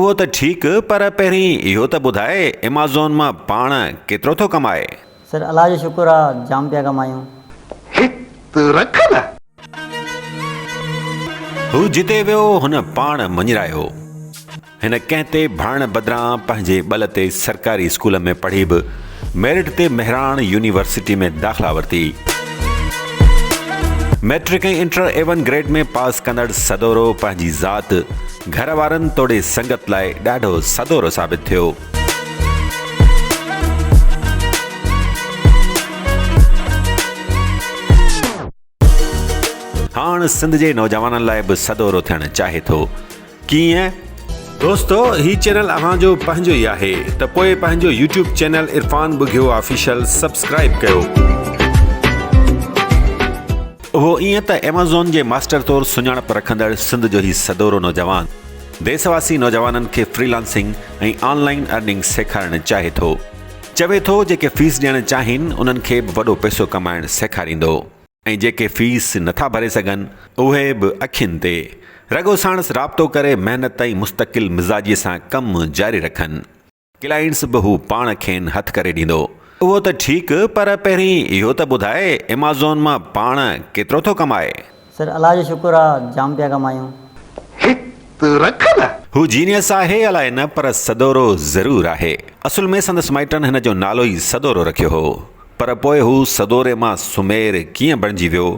اهو ته ٺيڪ پر پهرين اهو ته ٻڌاء ايمازون مان پاڻ ڪيترو ٿو ڪمائي؟ سر الله جو شڪر آ جام پيا ڪمايون. هت رک نه. هو جتي ويو هن پاڻ مڃرايو. هن ڪنهن تي ڀاڙڻ بدران پنهنجي ٻل تي سرڪاري اسڪول ۾ پڙهي به ميرٽ تي مهراڻ يونيورسٽي ۾ داخلا ورتي. Matric ۽ inter A one grade ۾ pass ڪندڙ سدورو پنهنجي ذات، گهر وارن توڙي سنگت لاء ڏاڍو سدورو ثابت ٿيو. هاڻ سنڌ جي نوجوانن لاء به سدورو ٿيڻ چاهي ٿو. ڪيئن؟ دوستو هي چينل اوهان جو پنهنجو ئي آهي ته پوء پنهنجو YouTube channel Irfan Bughio official subscribe ڪيو. اهو ائين ته ايمازون جي ماسٽر طور سڃاڻپ رکندڙ سنڌ جو هي سدورو نوجوان ديس واسي نوجوانن کي free lancing ۽ on line earning سيکارڻ چاهي ٿو. چوي ٿو جيڪي فيس ڏيڻ چاهين انهن کي به وڏو پئسو ڪمائڻ سيکاريندو ۽ جيڪي فيس نٿا ڀري سگهن اهي به اکين تي رڳو ساڻس رابطو ڪري محنت ۽ مستقل مزاجي سان ڪم جاري رکن. ڪلائنٽس به هو پاڻ کين هٿ ڪري ڏيندو. اهو ته ٺيڪ پر پهرين اهو ته ٻڌاء ايمازون مان پاڻ ڪيترو ٿو ڪمائي؟ سر الله جو شڪر آ جام پيا ڪمايون. هت رک نه. هو جينيس آهي الائي نه پر سدورو ضرور آهي. اصل ۾ سندس مائٽن هن جو نالو ئي سدورو رکيو هو. پر پوء هو سدوري مان سمير ڪيئن بڻجي ويو؟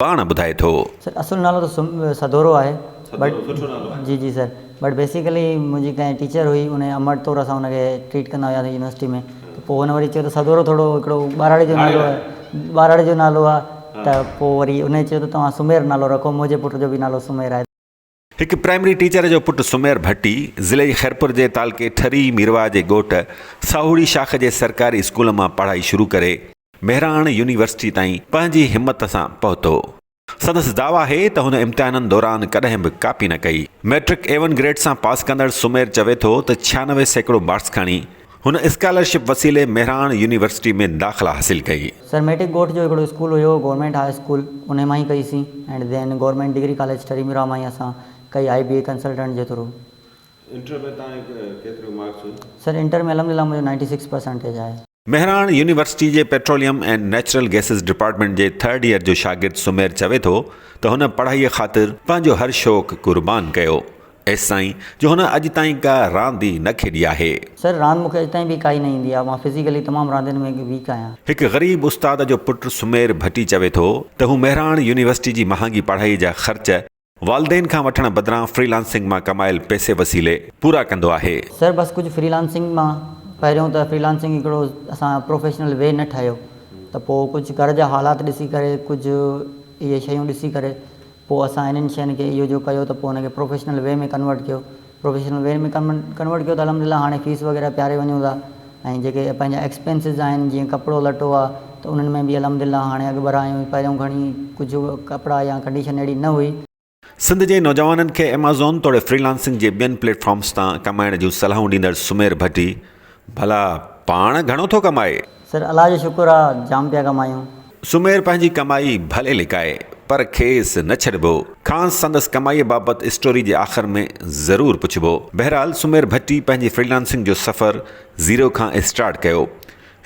پاڻ ٻڌائي ٿو. سر اصل نالو ته سدورو آهي بٽ جي جي سر بٽ بيسيڪلي منهنجي ڪنهن ٽيچر هئي ان امڙ طور اسان ان کي ٽريٽ ڪندا هياسين يونيورسٽي ۾ ته پوء هن وري چيو ته سدورو ٿورو هڪڙو ٻاراڙي جو نالو آهي ٻاراڙي جو نالو آهي ته پوء وري ان چيو ته توهان سمير نالو رکو منهنجي پٽ جو به نالو سمير آهي. هڪ پرائمري ٽيچر جو پٽ سمير ڀٽي ضلعي خيرپور جي تعلقي ٺري ميرواهه جي ڳوٺ ساهوڙي شاخ جي سرڪاري اسڪول مان پڙهائي شروع ڪري مهراڻ يونيورسٽي تائين پنهنجي همت سان پهتو. سندس دعويٰ آهي ته هن امتحانن دوران ڪڏهن به ڪاپي نه ڪئي. مئٽرڪ اي ون گريڊ سان پاس ڪندڙ سمير چوي ٿو ته 96% مارڪس کڻي هن اسڪالرشپ وسيلي مهراڻ يونيورسٽي ۾ داخلا حاصل ڪئي. سر ميٽرڪ ڳوٺ جو هڪڙو اسڪول هيو گورنمينٽ هاء اسڪول انهي مان ئي ڪئي سين and then government degree college Thari Mirwah مان ئي اسان ڪئي آء بي اي ڪنسلٽنٽ جي ٿرو. انٽر ۾ توهان کي ڪيتريون مارڪس هيون؟ سر انٽر ۾ الحمدلله منهنجو نائنٽي سڪس پرسنٽيج آهي. مهراڻ يونيورسٽي جي petroleum and natural gases department جي ٿرڊ ايئر جو شاگرد سمير چوي ٿو ته هن پڙهائيء خاطر پنهنجو هر شوق قربان ڪيو، ايستائين جو هن اڄ تائين ڪا راند ئي نه کيڏي آهي. سر راند مون کي اڄ تائين به ڪائي نه ايندي آهي، مان فزيڪلي تمام راندين ۾ ويڪ آهيان. هڪ غريب استاد جو پٽ سمير ڀٽي چوي ٿو ته هو مهراڻ يونيورسٽي جي مهانگي پڙهائي جا خرچ والدين کان وٺڻ بدران فري لانسنگ مان ڪمايل پئسي وسيلي پورا ڪندو آهي. سر بس ڪجهه فري لانسنگ مان پهريون ته فري لانسنگ هڪڙو اسان پروفيشنل وي نه ٺاهيو ته پوء ڪجهه گهر جا حالات ڏسي ڪري ڪجهه اهي شيون ڏسي ڪري پوء اسان انهن شين کي اهو جو ڪيو ته پوء ان کي پروفيشنل وي ۾ ڪنورٽ ڪيو پروفيشنل وي ۾ ڪنورٽ ڪيو ته الحمد لله هاڻي فيس وغيره پياري وڃون ٿا ۽ جيڪي پنهنجا ايڪسپينسز آهن جيئن ڪپڙو لٽو آ ته انهن ۾ به الحمد لله هاڻي اڳڀرا آهيون پهريون گهڻي ڪجهه ڪپڙا يا ڪنڊيشن اهڙي نه هئي. سنڌ جي نوجوانن کي ايمازون توڙي فري لانسنگ جي ٻين پليٽ فارمز تان ڪمائڻ جون صلاحون ڏيندڙ سمير ڀٽي ڀلا پاڻ گهڻو ٿو ڪمائي؟ سر الله جو شڪر آ جام پيا ڪمايون. سمير پنهنجي ڪمائي ڀلي لڪائي پر کيس نه ڇڏبو. کانئس سندس ڪمائيء بابت اسٽوري جي آخر ۾ ضرور پڇبو. بهرحال سمير ڀٽي پنهنجي فري لانسنگ جو سفر زيرو کان اسٽارٽ ڪيو.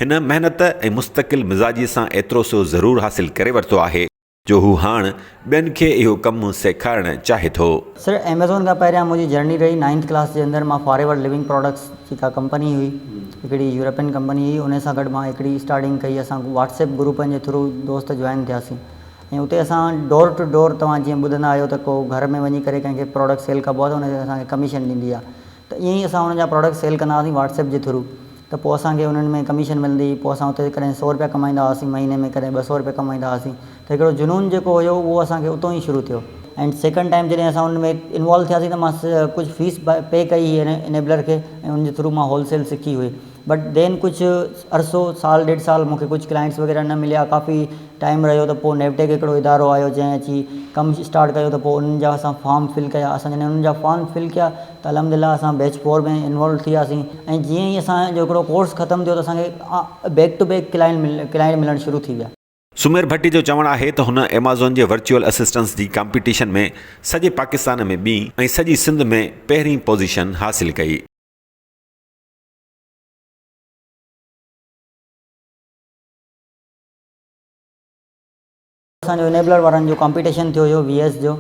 هن محنت ۽ مستقل مزاجي سان ايترو سو ضرور حاصل ڪري ورتو آهي جو هو هاڻ ٻين کي اهو ڪم سيکارڻ چاهي ٿو. سر ايميزون کان پهريان منهنجي جرني رهي نائنٿ ڪلاس جي اندر مان فار ايور لونگ پراڊڪٽس جيڪا ڪمپني هئي هڪڙي يورپين ڪمپني هئي ان سان گڏ مان هڪڙي اسٽارٽنگ ڪئي اسان واٽس ايپ گروپن جي ٿرو دوست جوائن ٿياسين ۽ اتي اسان ڊور ٽو ڊور توهان جيئن ٻڌندا آهيو ته ڪو گهر ۾ وڃي ڪري ڪنهن کي پراڊڪٽ سيل ڪبو آهي ته ان اسان کي ڪميشن ڏيندي آهي ته ائين ئي اسان انهن جا پراڊڪٽ سيل ڪندا هئاسين واٽس ايپ جي ٿرو ته پوء اسان کي انهن ۾ ڪميشن ملندي هئي پوء اسان اتي ڪڏهن سو روپيا ڪمائيندا هئاسين مهيني ۾ ڪڏهن 200 روپيا ڪمائيندا هئاسين ته هڪڙو جنون جيڪو هيو اهو اسان کي اتو ئي شروع ٿيو. اينڊ سيڪنڊ ٽائيم جڏهن اسان ان ۾ انوالو ٿياسين ته مان ڪجهه فيس پي ڪئي هئي انيبلر کي ۽ ان جي ٿرو مان هول سيل سکي هئي بٽ then ڪجهه عرصو سال ڏيڍ سال مون کي ڪجهه ڪلائنٽس وغيره نه مليا ڪافي ٽائيم رهيو ته پوء نيوٽيڪ هڪڙو ادارو آيو جنهن اچي ڪم اسٽارٽ ڪيو ته پوء انهن جا اسان فارم فل ڪيا اسان جڏهن انهن جا فارم فل ڪيا ته الحمد لله اسان بيچ فور ۾ انوالو ٿي وياسين ۽ جيئن ئي اسان جو هڪڙو ڪورس ختم ٿيو ته اسان کي بيڪ ٽو بيڪ ڪلائنٽ ملڻ شروع ٿي ويا. سمير ڀٽي جو چوڻ آهي ته هن ايمازون جي ورچوئل اسسٽنس جي ڪامپيٽيشن ۾ سڄي پاڪستان ۾ ٻي ۽ سڄي سنڌ ۾ پهرين پوزيشن حاصل ڪئي. اسان جو انيبلر وارن جو ڪامپيٽيشن ٿيو هيو وي ايس جو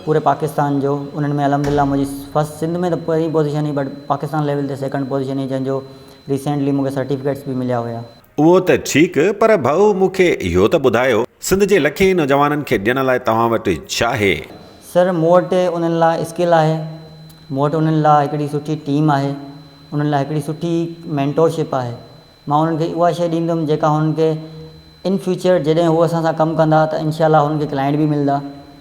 پوري پاڪستان جو انهن ۾ الحمد لله منهنجي فرسٽ سنڌ ۾ ته پهرين پوزيشن هئي بٽ پاڪستان ليول تي سيڪنڊ پوزيشن هئي جنهن جو ريسينٽلي مونکي سرٽيفڪيٽس به مليا هيا. اهو ته ٺيڪ پر ڀائو مون کي اهو ته ٻڌايو سنڌ جي لکين نوجوانن کي ڏيڻ لاء توهان وٽ ڇا آهي؟ سر مون وٽ انهن لاء اسڪل آهي، مون وٽ انهن لاء هڪڙي سٺي ٽيم آهي، انهن لاء هڪڙي سٺي مينٽورشپ آهي. مان انهن کي اها شيء ڏيندم جيڪا هنن کي ان فيوچر جڏهن هو اسان سان ڪم ڪندا ته انشاء الله هنن کي ڪلائنٽ به ملندا.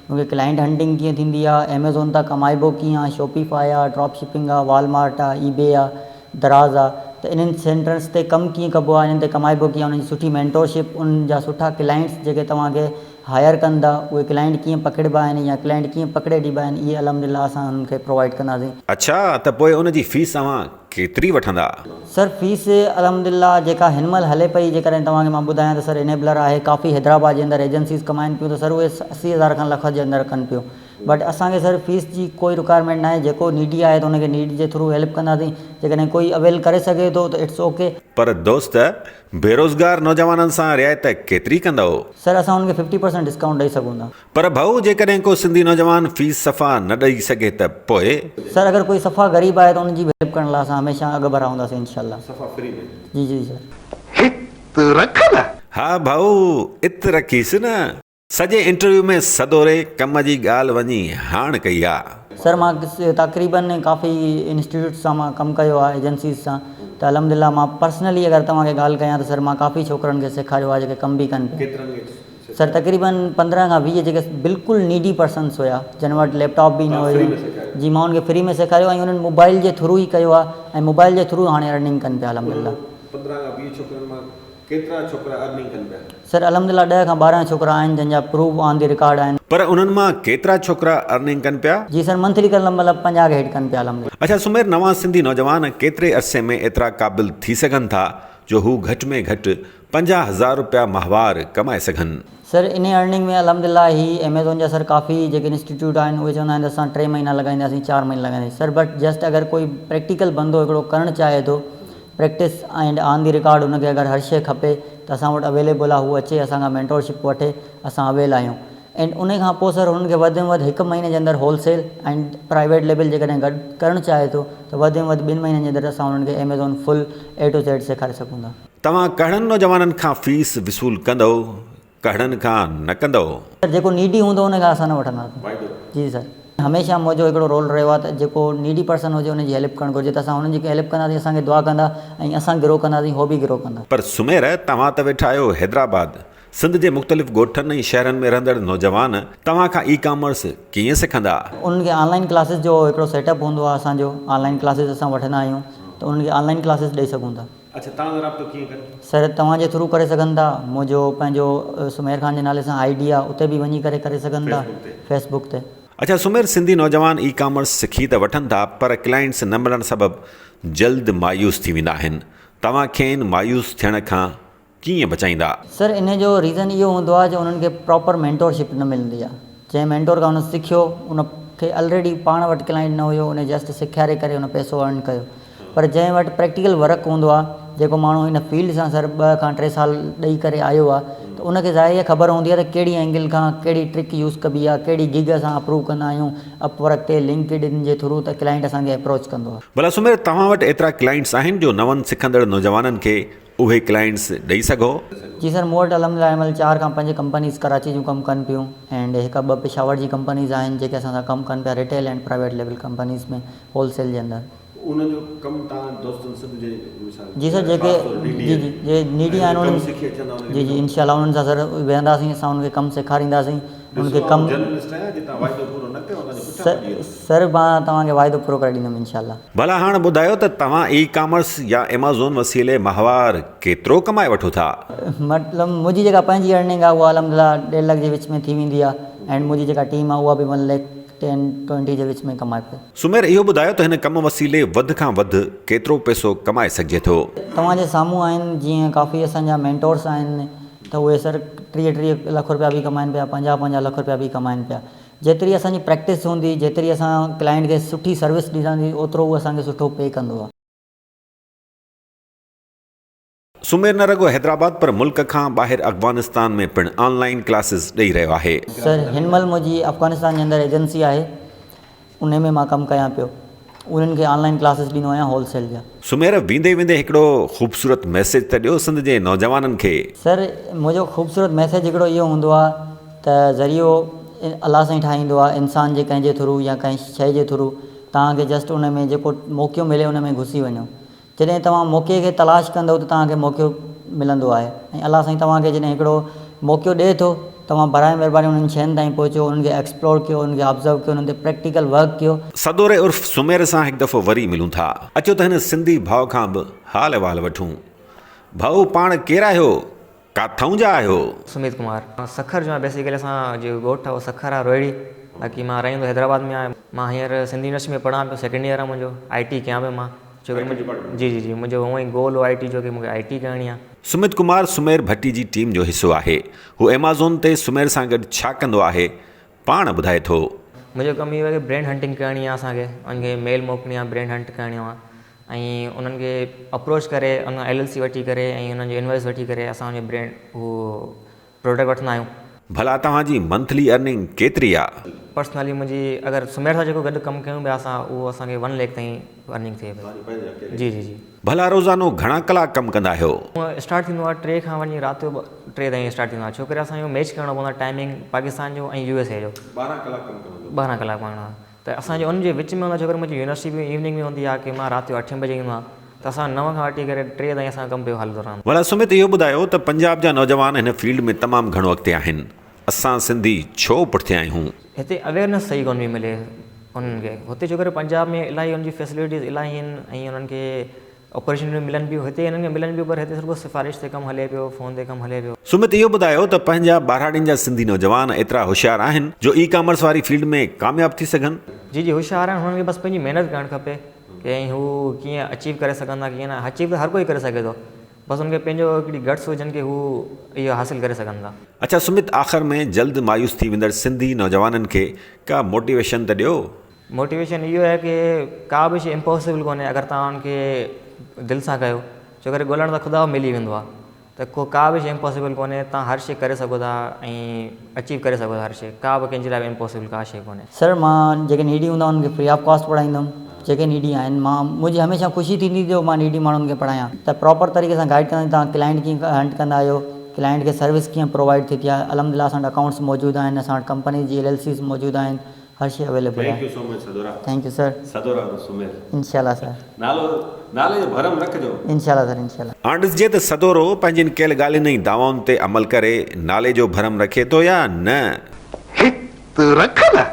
هنن کي ڪلائنٽ هنٽنگ ڪيئن ٿيندي آهي، ايميزون تان ڪمائبو ڪيئن آهي، شوپيفائي آهي، ڊراپ شپنگ آهي، والمارٽ آهي، اي بي آهي، دراز آ ته انهن سينٽرس تي ڪم ڪيئن ڪبو آ انهن تي ڪمائبو ڪيئن آ انهن جي سٺي مينٽورشپ انهن جا سٺا ڪلائنٽس جيڪي توهان کي هائر ڪن ٿا اهي ڪلائنٽ ڪيئن پڪڙبا آهن يا ڪلائنٽ ڪيئن پڪڙي ڏبا آهن اهي الحمد لله اسان انهن کي پرووائيڊ ڪنداسين. اڇا ته پوء ان جي فيس اوهان ڪيتري وٺندا؟ سر فيس الحمد لله جيڪا هن مهل هلي پئي جيڪڏهن توهان کي مان ٻڌايان ته سر انيبلر آهي ڪافي حيدرآباد جي اندر ايجنسيز ڪمائن پيون ته سر اهي 80 هزار کان لک جي اندر ڪن پيون بٽ اسان کي سر فيس جي ڪوئي رڪوائرمينٽ ناهي جيڪو نيڊي آهي ته ان کي نيڊ جي ٿرو هيلپ ڪنداسين جيڪڏهن ڪوئي اويل ڪري سگهي ٿو ته it's okay. پر دوست بيروزگار نوجوانن سان رعايت ڪيتري ڪندؤ؟ سر اسان انهن کي ففٽي پرسنٽ ڊسڪائونٽ ڏئي سگهون ٿا. پر ڀائو جيڪڏهن ڪو سنڌي نوجوان فيس صفا نه ڏئي سگهي ته پوء؟ سر اگر ڪوئي صفا غريب آهي ته ان جي به هيلپ ڪرڻ لاء اسان هميشه اڳ ڀرا هونداسين انشاء الله. صفا فري ۾؟ جي جي سر. هت رک نه. ها ڀائو ات رکيس نه. سڄي انٽرويو ۾ سدوري ڪم جي ڳالهه وڃي هاڻ ڪئي آ. سر مان تقريبن ڪافي انسٽيٽيوٽس سان مان ڪم ڪيو آ ايجنسيز سان ته الحمد لله مان پرسنلي اگر توهان کي ڳالهه ڪيان ته سر مان ڪافي ڇوڪرن کي سيکاريو آ جيڪي ڪم به ڪن پيا سر تقريبن 15 کان 20 جيڪي بلڪل نيڊي پرسنس هيا جن وٽ ليپ ٽاپ به نه هيو جي مان انهن کي فري ۾ سيکاريو ۽ انهن موبائل جي ٿرو ئي ڪيو آ ۽ موبائل جي ٿرو هاڻي ارننگ ڪن پيا الحمد لله. 15 کان 20 ڇوڪرن مان ڪيترا ڇوڪرا ارننگ ڪن پيا؟ سر الحمد لله 10 کان 12 ڇوڪرا آهن جن جا پروف آن the record آهن. پر انهن مان ڪيترا ڇوڪرا ارننگ ڪن پيا؟ جي سر منٿلي ڪن مطلب 50 کي هيڊ ڪن پيا الحمد لله. اڇا سمير نوان سنڌي نوجوان ڪيتري عرصي ۾ ايترا قابل ٿي سگهن ٿا جو هو گهٽ ۾ گهٽ 50 هزار روپيا ماهوار ڪمائي سگهن؟ سر انهي ارننگ ۾ الحمد لله هي ايميزون جا سر ڪافي جيڪي انسٽيٽيوٽ آهن اهي چوندا آهن ته اسان ٽي مهينا لڳائينداسين چار مهينا لڳائينداسين سر بٽ جسٽ اگر ڪوئي پريڪٽيڪل بندو هڪڙو ڪرڻ چاهي ٿو practice and on the record ان کي اگر هر شيء کپي ته اسان وٽ اويليبل آهي هو اچي اسان کان مينٽورشپ وٺي اسان اويل آهيون اينڊ ان کان پوء سر هنن کي وڌ ۾ وڌ هڪ مهيني جي اندر هول سيل اينڊ پرائيويٽ ليبل جيڪڏهن گڏ ڪرڻ چاهي ٿو ته وڌ ۾ وڌ ٻن مهينن جي اندر اسان انهن کي Amazon full A to Z سيکاري سگهون ٿا. توهان ڪهڙن نوجوانن کان فيس وصول ڪندؤ ڪهڙن کان نه ڪندؤ؟ سر جيڪو نيڊي هوندو ان کان اسان نه وٺنداسين. جي سر هميشه منهنجو هڪڙو رول رهيو آهي ته جيڪو نيڊي پرسن هجي ان جي هيلپ ڪرڻ گهرجي ته اسان انهن جي هيلپ ڪنداسين اسان کي دعا ڪندا ۽ اسان گرو ڪنداسين هو به گرو ڪندا. پر سمير توهان ته ويٺا آهيو حيدرآباد سنڌ جي مختلف ڳوٺن ۽ شهرن ۾ رهندڙ نوجوان توهان کان اي ڪامرس ڪيئن سکندا؟ انهن کي آن لائن ڪلاسز جو هڪڙو سيٽ اپ هوندو آهي اسان جو آن لائن ڪلاسز اسان وٺندا آهيون ته انهن کي آن لائن ڪلاسز ڏئي سگهون ٿا. اڇا توهان سان رابطو ڪيئن ڪن؟ سر توهان جي ٿرو ڪري سگهن ٿا منهنجو پنهنجو سمير خان جي نالي سان I D آ اتي به وڃي ڪري ڪري سگهن ٿا فيس بڪ تي. اڇا سمير سنڌي نوجوان اي ڪامرس سکي ته وٺن ٿا پر ڪلائنٽس نه ملڻ سبب جلد مايوس ٿي ويندا آهن توهان کين مايوس ٿيڻ کان ڪيئن بچائيندا؟ سر انهي جو ريزن اهو هوندو آهي جو انهن کي پراپر مينٽورشپ نه ملندي آهي جنهن مينٽور کان هن سکيو ان کي الريڊي پاڻ وٽ ڪلائنٽ نه هيو ان جسٽ سيکاري ڪري ان پئسو ارن ڪيو پر جنهن وٽ پريڪٽيڪل ورڪ هوندو آهي جيڪو ماڻهو ان فيلڊ سان سر ٻه کان ٽي سال ڏئي ڪري آيو آهي ته ان کي ظاهري آهي خبر هوندي آهي ته ڪهڙي اينگل کان ڪهڙي ٽرڪ يوز ڪبي آهي ڪهڙي گگ اسان اپروو ڪندا آهيون اپ ورڪ تي لنڪڊ ان جي ٿرو ته ڪلائنٽ اسان کي اپروچ ڪندو آهي. ڀلا سمير توهان وٽ ايترا ڪلائنٽس آهن جو نون سکندڙ نوجوانن کي اهي ڪلائنٽس ڏئي سگهو؟ جي سر مون وٽ الحمدلله هن مهل چار کان پنج ڪمپنيز ڪراچي جون ڪم ڪن پيون اينڊ هڪ ٻه پشاور جي ڪمپنيز آهن جيڪي اسان سان ڪم ڪن پيا retail and private level companies ۾ wholesale جي اندر. انهن جو ڪم تان دوستن سنڌ جي مثال جي سر جيڪي جي جي جي نيڊي آهن انهن سکي اچندا انهن جي جي انشاء الله انهن سان سر ويهنداسين اسان انهن کي ڪم سيکارينداسين انهن کي ڪم جرنلسٽ آهيان جي تان واعدو پورو نه ڪيو تان جو پٺيان پئجي ويندس. سر مان توهان کي واعدو پورو ڪري ڏيندم انشاء الله. ڀلا هاڻ ٻڌايو ته توهان اي ڪامرس يا ايمازون وسيلي ماهوار ڪيترو ڪمائي وٺو ٿا؟ مطلب منهنجي جيڪا پنهنجي ارننگ آهي اها الحمد لله ڏيڍ لک جي وچ ۾ ٿي ويندي آهي اينڊ منهنجي جيڪا ٽيم آهي اها به ون ليک ٽين ٽوئنٽي جي وچ ۾ ڪمائي پئي. سمير اهو ٻڌايو ته هن ڪم وسيلي وڌ کان وڌ ڪيترو پئسو ڪمائي سگهجي ٿو؟ توهان جي سامهون آهن جيئن ڪافي اسان جا مينٽورس آهن ته اهي سر 30 30 لک روپيا به ڪمائن پيا 50 50 لک روپيا به ڪمائن پيا جيتري اسان جي پريڪٽس هوندي جيتري اسان ڪلائنٽ کي سٺي سروس ڏينداسين اوترو هو اسان کي سٺو پي ڪندو آهي. سمير نه رڳو حيدرآباد پر ملڪ کان ٻاهر افغانستان ۾ پڻ آن لائين ڪلاسز ڏئي رهيو آهي. سر هن مهل منهنجي افغانستان جي اندر ايجنسي آهي انهي ۾ مان ڪم ڪيان پيو انهن کي آن لائين ڪلاسز ڏيندو آهيان هول سيل جا. سمير ويندي ويندي هڪڙو خوبصورت ميسيج ته ڏيو سنڌ جي نوجوانن کي. سر منهنجو خوبصورت ميسيج هڪڙو اهو هوندو آهي ته ذريعو الله سائين ٺاهيندو آهي انسان جي ڪنهن جي ٿرو يا ڪنهن شئي جي ٿرو توهان کي جسٽ ان ۾ جيڪو موقعو ملي ان ۾ گهسي وڃو جڏهن توهان موقعي کي تلاش ڪندؤ ته توهان کي موقعو ملندو آهي ۽ الله سائين توهان کي جڏهن هڪڙو موقعو ڏئي ٿو توهان براء مهرباني انهن شين تائين پهچو انهن کي ايڪسپلور ڪيو انهن کي آبزرو ڪيو انهن تي پريڪٽيڪل ورڪ ڪيو. سدوري عرف سمير سان هڪ دفعو وري ملون ٿا. اچو ته هن سنڌي ڀاء کان به حال احوال وٺون. ڀائو پاڻ ڪير آهيو؟ ڪاٿئون جا آهيو؟ سميت ڪمار سکر جو آهيان بيسيڪلي اسان جو ڳوٺ آهي اهو سکر آهي روهڙي باقي مان رهندو حيدرآباد ۾ آهيان مان هينئر سنڌ يونيورسٽي ۾ پڙهان پيو سيڪنڊ ايئر آهي منهنجو آء ٽي ڪيان پيو مان ڇو ڪري منهنجو جي جي جي منهنجو هونئن ئي گول هو آء ٽي جو ڪي مونکي آء ٽي ڪرڻي آهي. سميت ڪمار سمير ڀٽي جي ٽيم جو حصو آهي. هو ايمازون تي سمير سان گڏ ڇا ڪندو آهي پاڻ ٻڌائي ٿو. منهنجو ڪم اهو آهي ڪي برينڊ هنٽنگ ڪرڻي آهي اسان کي انهن کي ميل موڪلڻي آهي برينڊ هنٽ ڪرڻي آهي ۽ انهن کي اپروچ ڪري ان کان ايل ايل سي وٺي ڪري ۽ انهن جو انوائس وٺي ڪري اسان ان جو برينڊ هو پروڊڪٽ وٺندا آهيون. ڀلا توهان جي منٿلي ارننگ ڪيتري آ؟ پرسنلي منهنجي اگر سمير سان جيڪو گڏ ڪم ڪيون پيا اسان اهو اسان کي ون ليک تائين ارننگ ٿئي پئي جي جي جي. ڀلا روزانو گهڻا ڪلاڪ ڪم ڪندا آهيو؟ اسٽارٽ ٿيندو آهي ٽي کان وڃي رات جو ٽي تائين اسٽارٽ ٿيندو آهي ڇو ڪري اسان جو ميچ ڪرڻو پوندو آهي ٽائمنگ پاڪستان جو ۽ يو ايس اي جو 12 ڪلاڪ ڪم ڪرڻو پوندو 12 ڪلاڪ پڙهڻو آهي ته اسان جو ان جي وچ ۾ هوندو آهي ڇو ڪري منهنجي يونيورسٽي به ايوننگ ۾ هوندي آهي ڪي مان رات جو اٺين بجي ايندو آهيان ته اسان نو کان وٺي ڪري ٽي تائين اسان جو ڪم پيو هلندو رهندو. ڀلا سمت اهو ٻڌايو ته پنجاب جا نوجوان هن فيلڊ ۾ تمام گهڻو اڳتي آهن اسان سنڌي ڇو پٺتي آهيون؟ هتي اويئرنيس صحيح ڪونه پئي ملي انهن کي هتي ڇو ڪري پنجاب ۾ الاهي ان جي فيسلٽيز الاهي آهن ۽ انهن کي اپرچونٽيون ملن پيون هتي هنن کي ملن پيون پر هتي صرف سفارش تي ڪم هلي پيو فون تي ڪم هلي پيو. سمت اهو ٻڌايو ته پنهنجا ٻهراڙين جا سنڌي نوجوان ايترا هوشيار آهن جو اي ڪامرس واري فيلڊ ۾ ڪامياب ٿي سگهن؟ جي جي هوشيار آهن هنن کي بس پنهنجي محنت ڪرڻ کپي ڪي ۽ هو ڪيئن اچيو ڪري سگهن ٿا ڪيئن نه اچيو ته هر ڪوئي ڪري سگهي ٿو بس هن کي پنهنجو هڪڙي گٽس هجن ڪي هو اهو حاصل ڪري سگهن ٿا. اڇا سمت آخر ۾ جلد مايوس ٿي ويندڙ سنڌي نوجوانن کي ڪا موٽيويشن ته ڏيو. موٽيويشن اهو آهي ڪي ڪا به شي امپاسبل ڪونهي اگر توهان ان کي دل سان ڪيو ڇو ڪري ڳولڻ سان خدا به ملي ويندو آهي ته ڪو ڪا به شي امپاسبل ڪونهي توهان هر شي ڪري سگهو ٿا ۽ اچيو ڪري سگهو ٿا هر شي ڪا به ڪنهن جي لاء به امپاسبل ڪا شي ڪونهي. سر مان جيڪي نيڊي هوندا انهن کي فري آف ڪاسٽ پڙهائيندم جيڪي نيڊي آهن مان منهنجي هميشه خوشي ٿيندي جو مان نيڊي ماڻهن کي پڙهايان ته پراپر طريقي سان گائيڊ ڪندم توهان ڪلائنٽ ڪيئن هنٽ ڪندا آهيو ڪلائنٽ کي سروس ڪيئن پرووائيڊ ٿي ٿئي الحمدلله اسان وٽ اڪائونٽس موجود آهن اسان وٽ ڪمپني جي ايل ايل سيز موجود آهن هر شي اويليبل آهي. Thank you so much Sadora. Thank you sir. Sadora Sumer. انشاء الله سر. نالو نالي جو ڀرم رکجو. انشاء الله سر انشاء الله. هاڻ ڏسجي ته سدورو پنهنجين ڪيل ڳالهين ۽ دعوائن تي عمل ڪري نالي جو ڀرم رکي ٿو يا نه. هت رک نه.